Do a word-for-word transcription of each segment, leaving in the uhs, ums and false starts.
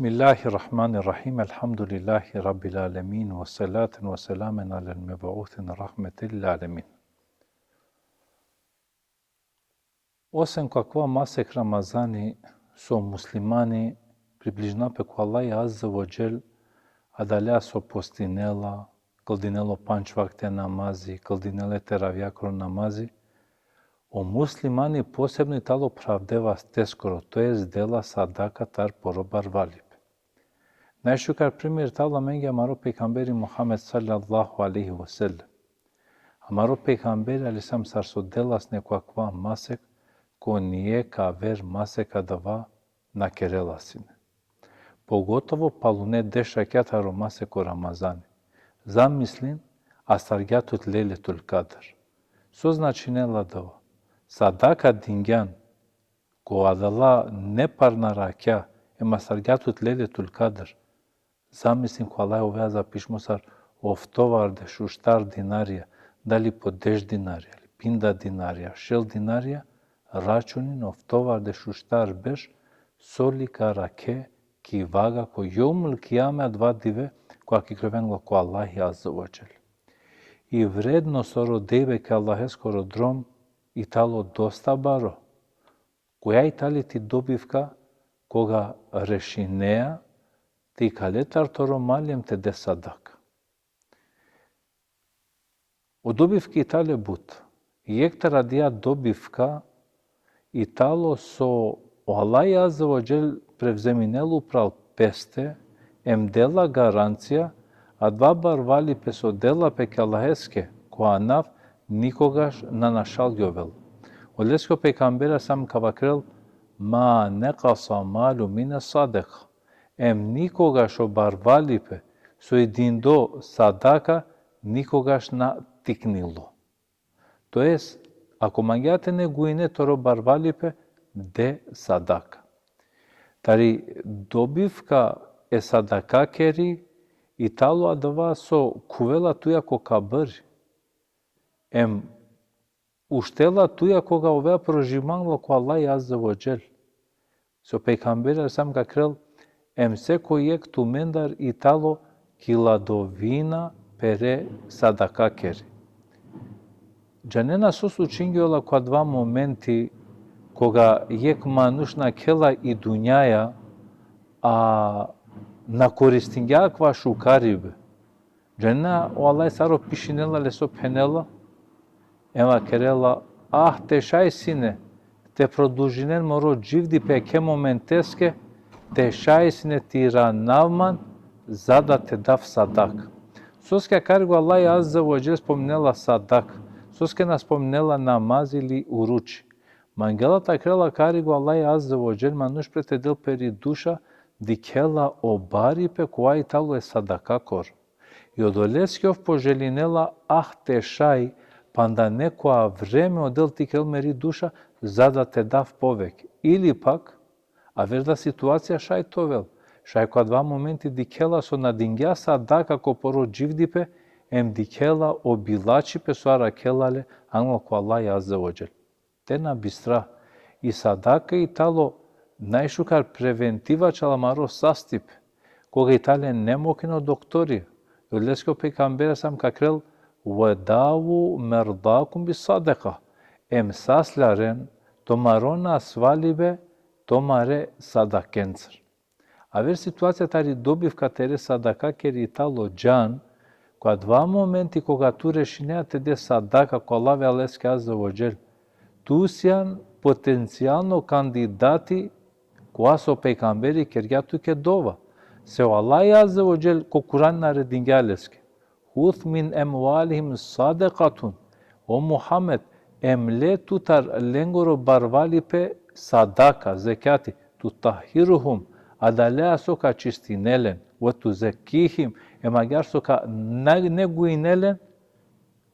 Bismillahirrahmanirrahim. Elhamdulillahi Rabbil alemin. Ve salaten ve selamen alel mebu'usin rahmetil alemin. Osem ko akava masek Ramazani, so muslimani približina pe ko Allahi Azze ve Dželle, adalea so postinela, kldinela o pandž vakte namazi, kldinela e teravijako namazi, o muslimani posebno i talo phravde vasteskoro, to jest dela sadaka tar poro barvalipe. Najšukar primer talo amenge amaro pejgamberi Muhammed sallallahu alejhi ve sellem. Amaro pejgamberi alejhi selam sar so dela sine ko akava masek, ko nijekh aver masek adava na kerela sine. Pogotovo palune deš rakja taro masek o Ramazani. Zamislin, astargja tut Lejletul Kadr. So značinela adava? Sadaka dingjan ko adala neparna rakja, em astargja tut Lejletul Kadr. Zamislin, ko Allahi ovea zapišimo sar oftovardeš u štar dinarija, dali po deš dinarija, ili pinda dinarija, šel dinarija, računin oftovardeš u štar berš, so li ka arakhe ki vaga ko jevmul kijame, adava dive kova ka ikljoven anglo ko Allahi Azze ve Dželle. I vrednost o rodejbe ki Allaheskoro drom i talo dosta baro. Koja i tali ti dobivka koga rešinea te ikale tar toro mali em te de sadaka? O dobivki i tale but. Jekh taro adija dobivka i talo so o Allahi Azze ve Dželle prevzeminela upral peste, em dela garancija, adava barvalipe so dela pe ki Allaheske, ko anav, nikogaš na našalgjovel. Oleske o pejgamberi alejhi selam ka vakerel: Ma nekasa malu mine sadaka. Em nikogaš o barvalipe so i dindo sadaka, nikogaš na tiknilo. To jest, ako mangea te neguine toro barvalipe, de sadaka. Tari dobivka e sadakakeri i talo adava so khuvela tuja ko kabri. Em uštela tuja koga ovea proživimo anglo ko Allahi Azze ve Dželle. So pejgamberi alejhi selam ka vakerel, em seko jekh tumendar i talo ki hladovina pere sadakakeri. Džanena so slučingjola ko adava momenti koga jekh manuš nakhela i dunjaja, a na koristingja akava šukaribe. Džanena o Allahi sar opišinela le, so phenela, em vakerela: Ah, te šaj sine te produžinen moro dživdipe eke momenteske, te šaj sine te iranav man, za da te dav sadaka. Soske akari o Allahi Azze ve Dželle spominela sadaka? Soske na spominela namaz ili oruči? Mangela te vakerel akari o Allahi Azze ve Dželle, manuš pre te del peri duša, dikhela o baripe kova i talo e sadakakoro. I odoleske ov poželinela: Ah, te šaj panda nekoja vreme o Del te ikel meri duša, za da te dav poveke. Ili pak, aver da situacija šaj te ovel, šaj ko adava momenti dikhela so na dingja sadaka ko poro dživdipe, em dikhela o bilačhipe so arakhela le anglo ko Allahi Azze ve Dželle. Te na bistra, i sadaka i talo najšukar preventiva čala amaro sastipe. Koga i tale nemokina o doktori, oleske o pejgamberi alejhi selam ka vakerel: Ve davu merdakum bis sadaka. Em saslaren tumaro nasvalibe tumare sadakencar. Aver situacija tari dobivka tere sadakakeri i talo džan, ko adava momenti koga tu rešinea te de sadaka ko lave Allaheske Azze ve Dželle, tu sian potencijalno kandidati kova so pejgamberi kergja tuke dova. Se o Allahi Azze ve Dželle ko Kur'an naredingja leske: Huz min emvalihim sadekatun. O Muhammed, em le tutar lengoro barvalipe sadaka, zekjati, tutahhiruhum, adalea so ka čistine len, ve tuzekkihim, em agjaar so ka na-, neguine len,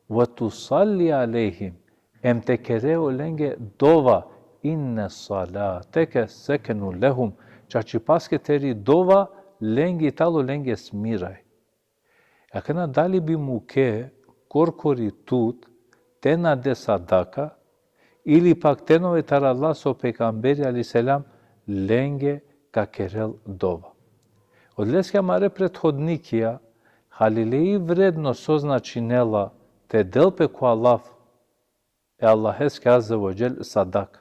ve tusalli alejhim, em te kere olenge dova, inne salateke sekenun lehum, čačipaske teri dova lenge i talo lenge smiraj. Akana dali bi mukhe korkori tut te na de sadaka, ili pak te na ove taro adala so pejgamberi alejhi selam lenge ka kerel dova. Odoleske amare prethodnikija, halilei vredno so značinela te del pe ko alav e Allaheske azze ve dželle sadaka.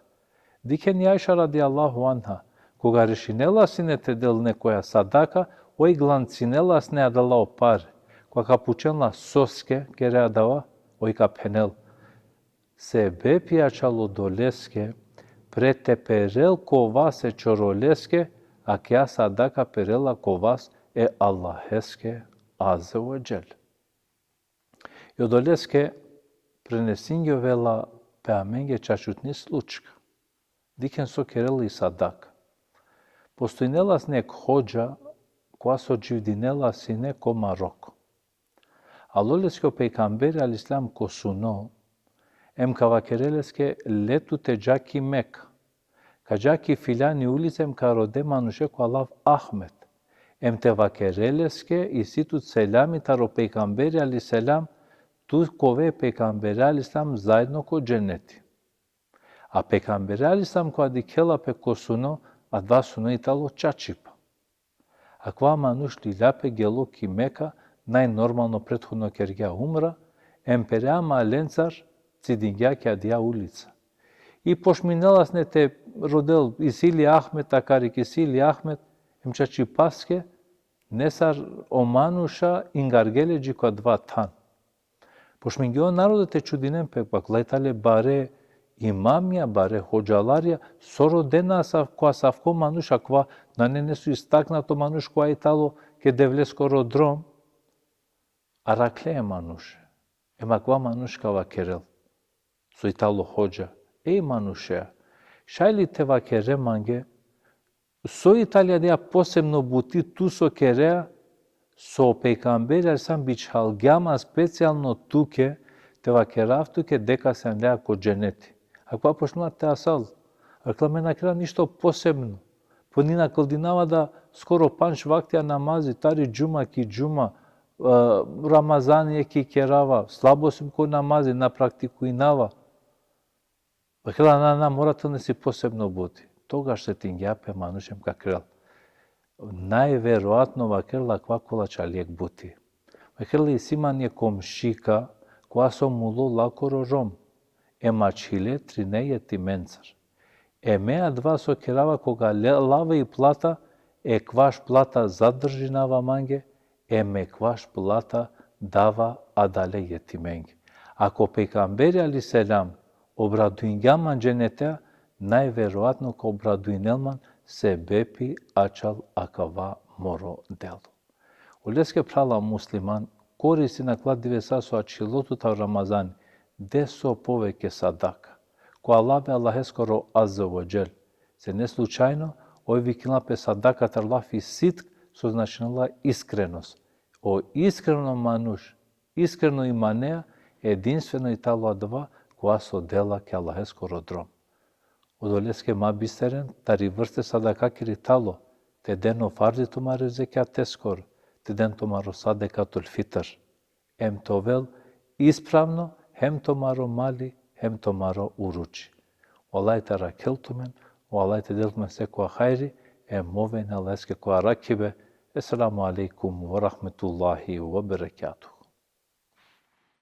Dikhen i Ajša radijallahu anha, koga rešinela sine te del nekoja sadaka, oj glancinela sine adala o pare, koga ka pučen la soske kere adava, oj ka phenel: Sebepi ačhal odoleske, pre te perel ko vas e čoroleske, akaja sadaka perela ko vas e Allaheske azze ve dželle. I odoleske prenesingjovela pe amenge čačutni slučka. Dikhen so kerela i sadaka. Postojnela sine jekh hodža, kova so dživdinela sine ko Maroko. Alo leske o pejgamberi alejhi selam ko suno, em ka vakerel leske: Le tu te dža ki Meka. Ka dža ki filjani ulica em ka rode manuše ko alav Ahmet. Em te vakerel leske: Isi tut selami taro pejgamberi alejhi selam, tu ka ove e pejgamberi alejhi selam zaedno ko dženeti. A pejgamberi alejhi selam koga dikhela pe ko suno, adava suno i talo čačipa. Akava manuš lilja pe, gelo ki Meka, najnormalno prethodno kergja umra, em perea malencar cidingja ki adaja ulica. I pošminela sine te rodel: Isi li Ahmet, akari isi li Ahmet, em čačipaske, nesar o manuša ingargje le dži ko adava than. Pošmingje o narodo te čudinen pe, pa kola i tale bare imamija, bare hodžalarija, so rodena asav-, ko asavko manuš, akava nane neso istaknato manuš kova i talo ke Devleskoro drom. Arakhle e manuše. Em akava manuš ka vakerel, so i talo hodža: Ej manušea, šaj li te vakere mange, so i tali adaja posebno buti tu so kerea, so o pejgamberi alejhi selam bičhalgja man specijalno tuke, te vakerav tuke deka sjan lea ko dženeti. Akava pošmingja te asal. Rekla: Me na kerav ništo posebno. Po ni na kldinava da skoro pandž vaktija namazi, tari džuma ki džuma, e, Ramazani jekh i kerava, slabo sim ko namazi, na praktikujnava. Vakerla: Na, na, mora te nesi posebno buti. Togaš setingja pe manuš em ka kerel: Najverovatno, vakerla, akava kola ačhal jekh buti. Vakerla: Isi man jekh komšika, kova so mulo lakoro rom, em ačhile trine jetimencar. E me adava so kerava, koga le-, lava i plata, ekvaš plata zadržinava mange, em ekvaš plata dava adale jetimenge. Ako pejgamberi alejhi selam obradujngja man dženetea, najverovatno ka obradujnel man sebepi ačhal akava moro delo. Oleske, phrala musliman, koristi na akala divesa so ačhilo tut o Ramazani, de so poveke sadaka. Ko alav e Allaheskoro azze ve dželle. Se ne slučajno, oj vikinela pe sadaka taro lafi sidk, so značinela iskrenost. O iskreno manuš, iskreno imanea, edinstveno i talo adava, kova so dela ki Allaheskoro drom. Odoleske ma bisteren, tari vrste sadakakiri talo, te den o farzi tumare zekjateskoro, te den tumaro sadekatul fitr. Em te ovel ispravno, hem tumaro mali, hem tumaro uruči. O Allah te arakhel tumen, o Allah te del tumen sekova hajri, em oven e Allaheske ko arakhibe. Esselamu alejkum ve rahmetullahi ve berekatuhu.